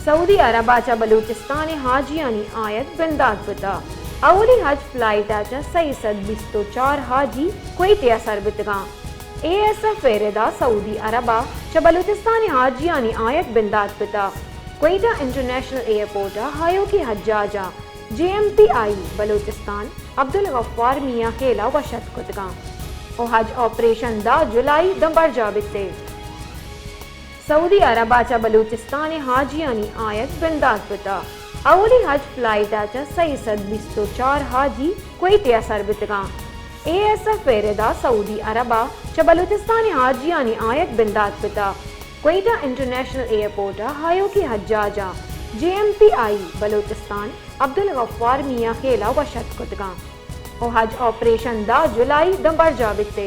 سعودی عرب ءَ چہ بلوچستان ءَ حاجیانی آیگ بندات بوتگ۔ اولی حج فلائٹ ءَ چہ سئے سد بیست ءُ چار حاجی کوئٹہ ءَ سر بوتگاں۔ اے ایس ایف ءِ ردا سعودی عرب ءَ چہ بلوچستان ءَ حاجیانی آیگ بندات بوتگ۔ کوئٹہ انٹرنیشنل ایئرپورٹ ءَ آیوکیں حجاج ءَ جے ایم پی آئی بلوچستان عبدالغفار میاں خیل ءَ وش اتک کتگاں ءُ حج آپریشن دہ جولائی داں برجاہ بیت۔ سعودی عرب ءَ چہ بلوچستان ءَ حاجیانی آیگ بندات بوتگ۔ اولی حج فلائٹ ءَ چہ سئے سد بیست ءُ چار حاجی کوئٹہ ءَ سر بوتگاں۔ اے ایس ایف ءِ ردا سعودی عرب ءَ چہ بلوچستان ءَ حاجیانی آیگ بندات بوتگ۔ کوئٹہ انٹرنیشنل ایئرپورٹ ءَ آیوکیں حجاج ءَ جے ایم پی آئی بلوچستان عبدالغفار میاں خیل ءَ وش اتک کتگاں ءُ حج آپریشن دہ جولائی داں برجاہ بیت۔